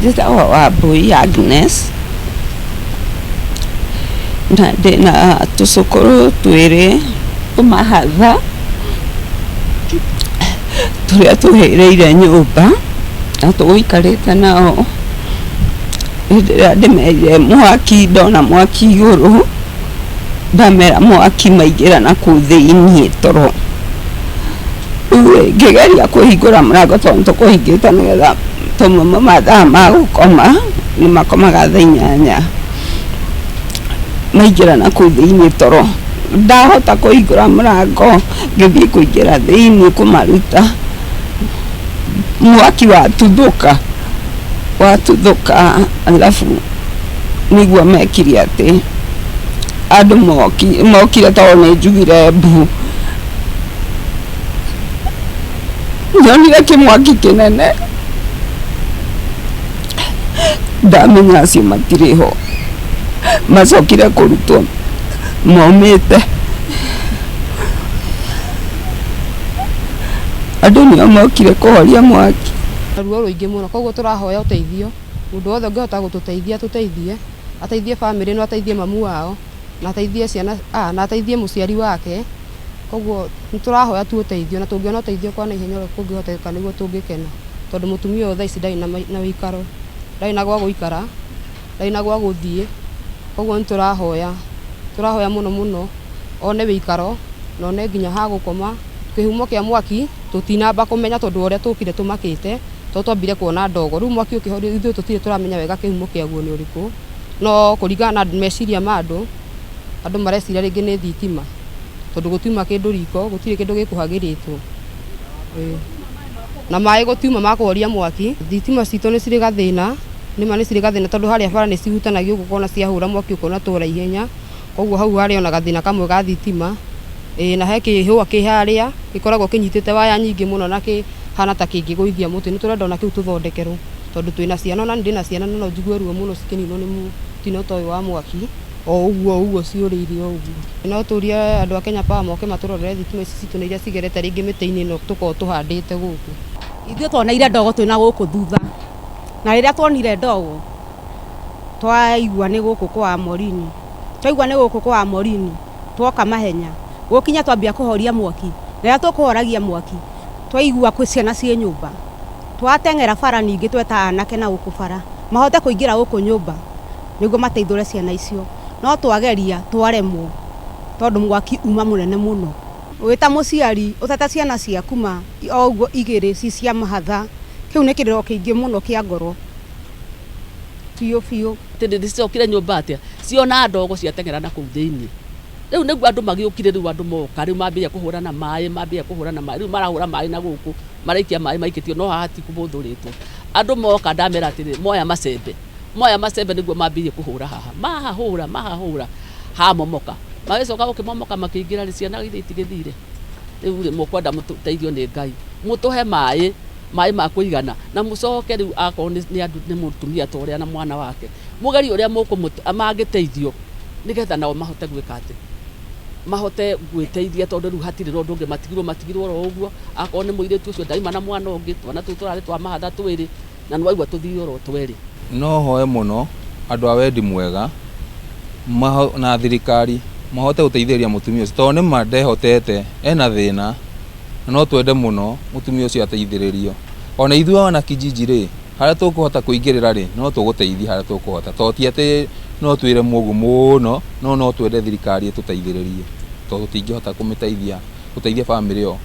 Njĩtagwo Wambui Agnes, na ndĩna tũcũkũrũ twĩrĩ tũmahatha tũrĩa tũhĩrĩire nyũmba na tũgũikarĩte nao. Hĩndĩ ĩrĩa ndĩmerire mwaki ndona mwaki igũrũ, ndamera mwaki maingĩra nakũu thĩiniĩ toro. Rĩu rĩ, ngĩgeria kũhingũra mũrango tondũ nĩ tũkũhingĩte nĩgetha tũmauma mathaa ma gũkoma, nĩ makomaga thaa 8, maingĩra nakũu thĩiniĩ toro. Ndahota kũhingũra mũrango, ngĩthiĩ kũingĩra thĩiniĩ kũmaruta, mwaki watuthũka, watuthũka alafu nĩguo mekire atĩ, andũ mokire tondũ nĩ njugire mbu. Nyonire kĩmwaki kĩnene, ndamenya acio matirĩ ho, macokire kũrutwo momĩte. Andũ nĩo mokire kũhoria mwaki. Ruo rũingĩ mũno, koguo tũrahoya ũteithio, mũndũ wothe ũngĩhota gũtũteithia atũteithie, ateithie bamĩrĩ ĩno, ateithie mamu wao, na ateithie ciana, na ateithie mũciari wake. Koguo nĩ tũrahoya tu ũteithio na tũngĩona ũteithio kwa naihenya ũrĩa kũngĩhoteka nĩguo tũngĩkena. Tondũ mũtumia ũyũ thaa ici ndarĩ na ũikaro, ndarĩ na gwa gũikara, ndarĩ na gwa gũthiĩ. Koguo nĩ tũrahoya, tũrahoya mũno mũno one ũikaro na one nginya ha gũkoma. Kĩhumo kĩa mwaki tũtinamba kũmenya tondũ wa ũrĩa tũkire tũmakĩte, tondũ twambire kuona ndogo. Rĩu mwaki ũkĩhorio ithuĩ tũtirĩ tũramenya wega kĩhumo kĩaguo nĩ ũrĩkũ, no kũringana na meciria ma andũ, andũ mareciria rĩngĩ nĩ thitima. Tondũ gũtiuma kĩndũ riko, gũtirĩ kĩndũ gĩkũhagĩrĩtwo. Na maĩ gũtiuma ma kũhoria mwaki. Thitima citũ nĩ cirĩ gathĩna, nĩma nĩ cirĩ gathĩna tondũ harĩa bara nĩ cihutanagia ũguo ũkona ciahũra mwaki ũkona twora ihenya. Koguo hau harĩ ona gathĩna kamwe ga thitima. Ĩĩ na he kĩhũa kĩ harĩa gĩkoragwo kĩnyitĩte waya nyingĩ mũno na kĩhana ta kĩngĩgũithia mũtĩ. Nĩ tũrenda ona kĩu tũthondekerwo tondũ twĩna ciana, ona niĩ ndĩna ciana na no njigue ruo mũno cikĩninwo nĩ mũtino ta ũyũ wa mwaki. O ũguo o ũguo ciũrĩire o ũguo. No tũrie andũ a Kenya Power moke matũrorere thitima ici citũ na iria cigerete rĩngĩ mĩtĩ-inĩ ĩno tũkoragwo tũhandĩte gũkũ. Ithuĩ tuoneire ndogo twĩna gũkũ thutha, na rĩrĩa tuonire ndogo twaigua nĩ gũkũ kwa Amorini, twaigua nĩ gũkũ kwa Amorini twoka mahenya, gũkinya twambia kũhoria mwaki, rĩrĩa tũkũhoragia mwaki twaigua kwĩ ciana ciĩ nyũmba, twateng'era bara ningĩ tweta anake na gũkũ bara mahote kũingĩra gũkũ nyũmba nĩguo mateithũre ciana icio, no twageria twaremwo tondũ mwaki uma mũnene mũno. Wĩ ta mũciari ũtete ciana ciaku ma o ũguo igĩrĩ ci cia mahatha, kĩu nĩ kĩrĩro kĩingĩ mũno kĩa ngoro biũ biũ. Atĩ nĩcicokire nyũmba atĩa, ciona ndogo ciateng'era na kũu thĩinĩ. Rĩu nĩguo andũ magĩũkire, rĩu andũ moka, rĩu mambĩrĩria kũhũra na maĩ, mambĩrĩria kũhũra na maĩ, rĩu marahũra maĩ na gũkũ, maraikia maĩ maikĩtio no haha hatikũhũthũrĩtwo. Andũ moka ndamera atĩrĩrĩ, moya macembe, moya macembe nĩguo mambĩrĩrie kũhũra haha, mahahũra, mahahũra, hamomoka. Magĩcoka gũkĩmomoka makĩingĩra rĩ, ciana githĩ itigĩthire. Rĩu rĩ, mũkwenda mũteithio nĩ Ngai, mũtũhe maĩ, maĩ ma kũigana, na mũcoke rĩu akorwo nĩ andũ nĩ mũtumia ta ũrĩa na mwana wake, mũgerie ũrĩa mangĩteithio nĩgetha nao mahote gwĩka atĩ, mahote gwĩteithia tondũ rĩu hatirĩ na ũndũ ũngĩ, matigirwo matigirwo oro ũguo, akorwo nĩ mũirĩtu ũcio ndauma na mwana ũngĩ, twana tũu tũrarĩ twa mahatha twĩrĩ, na nĩ waigua tũthire oro twerĩ. No hoe mũno andũ a wendi mwega na thirikari mahote gũteithĩrĩria mũtumia ũcio tondũ nĩma ndehotete ena thĩna na no twende mũno mũtumia ũcio ateithĩrĩrio. Ona ithuĩ wana kijiji rĩ, harĩa tũkũhota kũingĩrĩra rĩ, no tũgũteithia harĩa tũkũhota tondũ ti atĩ no twĩre mũgũ mũno, no no twende thirikari ĩtũteithĩrĩrie tondũ tũtingĩhota kũmĩteithia gũteithia bamĩrĩ ĩyo.